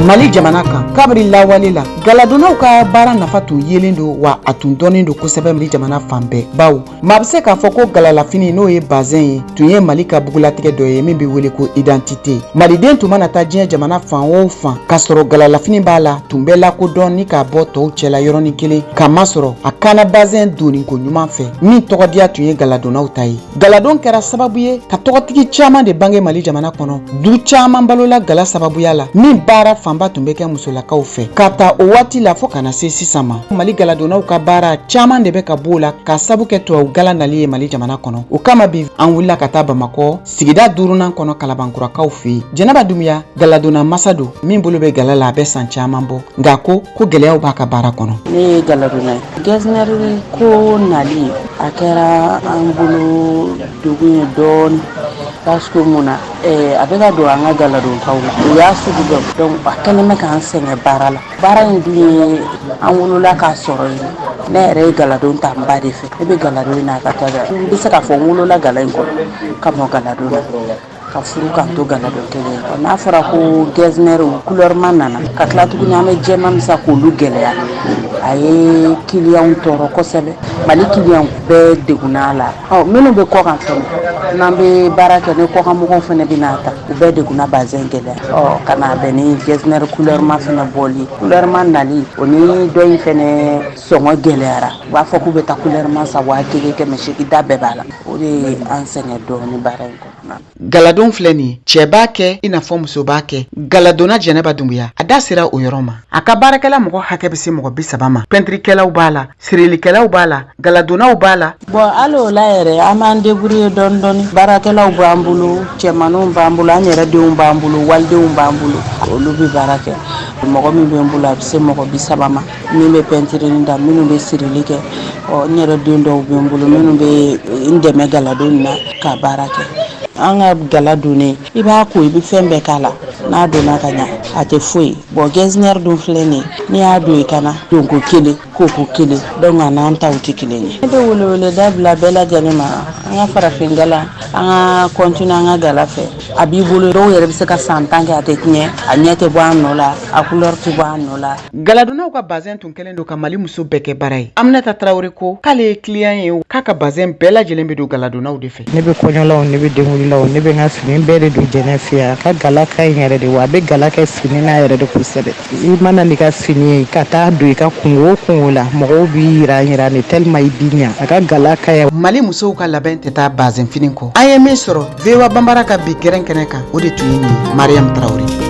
Mali jamana kan, kabiri lawale la, galadonnaw ka baara nafa tun yelen don, wa a tun dɔnnen don kosɛbɛ Mali jamana fan bɛɛ, bawo maa bɛ se k'a fɔ ko galalafini, n'o ye bazɛn ye, tun ye Mali ka bugulatigɛ dɔ ye min bɛ wele ko identité. Maliden tun mana taa diɲɛ jamana fan o fan k'a sɔrɔ galalafini b'a la, tun bɛ lakodɔn ni k'a bɔ tɔw cɛla yɔrɔnin kelen, k'a masɔrɔ a kana bazɛn donni ko ɲuman fɛ min tɔgɔdiya tun ye galadonnaw ta ye. Galadon kɛra sababu ye ka tɔgɔtigi caman de bange Mali jamana kɔnɔ. Du caman balola gala sababuya la, min baara fanba tun bɛ kɛ musolakaw fɛ. Ka ta o waati la fɔɔ ka na se sisan ma, Mali galadonnaw ka baara caman de bɛ ka b'o la, k'a sabu kɛ tubabu gala nali ye Mali jamana kɔnɔ. O kama bi, an wulila ka taa Bamakɔ sigida duurunan kɔnɔ, Kalabankurakaw fɛ yen. Jɛnɛba Dunbiya, galadonna masa don min bolo bɛ gala la a bɛ san caman bɔ, nka ko gɛlɛyaw b'a ka baara kɔnɔ. Ne ye galadonna ye. Getzner ko nali, a kɛra an bolo degun ye dɔɔni, parce que mun na, a bɛ ka don an ka galadontaw la, u y'a sugu bɛɛ. Donc a kɛlen bɛ k'an sɛgɛn baara la. Baara in dun ye, an wolola k'a sɔrɔ yen. Ne yɛrɛ ye galadon ta n ba de fɛ. Ne bɛ galadon in na a ka ca. N bɛ se k'a fɔ n wolola gala in kɔnɔ ka mɔ galadon na, ka furu k'an to galadon kelen ye. N'a fɔra ko Getzner couleur ma nana ka tila tuguni, an bɛ jɛman min san k'olu gɛlɛya, a ye kiliyanw tɔɔrɔ kosɛbɛ. Mali kiliyanw bɛɛ degunna a la. Ɔ, minnu bɛ kɔ kan fɛnɛ, n'an bɛ baara kɛ ni kɔkanmɔgɔw fɛnɛ bɛ n'a ta, u bɛɛ degunna bazɛn gɛlɛya. Ɔ, ka na bɛn ni Getzner couleur ma fɛnɛ bɔli, couleur ma nali, o ni dɔ in fɛnɛ sɔngɔ gɛlɛyara. U b'a fɔ k'u bɛ taa couleur ma san 1000, 800, da bɛɛ b'a la. O de ye an sɛgɛn dɔɔni baara in kɔnɔna na. Galadon filɛ nin ye, cɛɛ b'a kɛ i n'a fɔ muso b'a kɛ. Galadonna Jɛnɛba Dunbuya, a da sera o yɔrɔ ma. A ka baarakɛla mɔgɔ hakɛ bɛ se mɔgɔ 30 ma. Pɛntirikɛlaw b'a la, sirilikɛlaw b'a la, galadonnaw b'a la. Bon, hali o la yɛrɛ, an b'an débrouiller dɔɔni dɔɔni. Baarakɛlaw b'an bolo, cɛmaninw b'an bolo, an yɛrɛ denw b'an bolo, walidenw b'an bolo, olu bɛ baara kɛ. Mɔgɔ min bɛ n bolo, a bɛ se mɔgɔ 30 ma, min bɛ pɛntirini da, minnu bɛ sirili kɛ. Ɔ, n yɛrɛ den dɔw bɛ n bolo minnu bɛ n dɛmɛ galadon na ka baara kɛ. An ka gala donnen, i b'a ko, i bɛ fɛn bɛɛ k'a la, n'a donna ka ɲa, a tɛ foyi bɔn. Getzner dun filɛ nin ye, n'i y'a don i kana donko kelen, koko kelen, donc a n'an taw tɛ kelen ye. Ne bɛ welewele da bila bɛɛ lajɛlen ma, an ka farafin gala, an ka continuer an ka gala fɛ. A b'i bolo, dɔw yɛrɛ bɛ se ka san 10 kɛ, a tɛ tiɲɛ, a ɲɛ tɛ bɔ a nɔ la, a couleur tɛ bɔ a nɔ la. Galadonnaw ka bazɛn tun kɛlen don ka Mali muso bɛɛ kɛ baara ye. Aminata Tarawele ko k'ale ye client ye, k'a ka bazɛn bɛɛ lajɛlen bɛ don galadonnaw de fɛ. Ne bɛ kɔɲɔlaw, ne bɛ denkulilaw, ne bɛ n ka fini bɛɛ de don Jɛnɛ fɛ yan. A ka gala ka ɲi yɛrɛ de, wa a bɛ gala kɛ fini n'a yɛrɛ de kosɛbɛ. I mana n'i ka fini ye ka taa don i ka kungo o kungo la, mɔgɔw b'i yira yira de tellement i b'i ɲa. A ka gala ka ɲi. Mali musow ka labɛn tɛ taa bazɛn fini kɔ. An ye min sɔrɔ VOA Banbara ka bi gɛrɛn kɛnɛ kan, o de tun ye nin ye. Mariam Tarawele.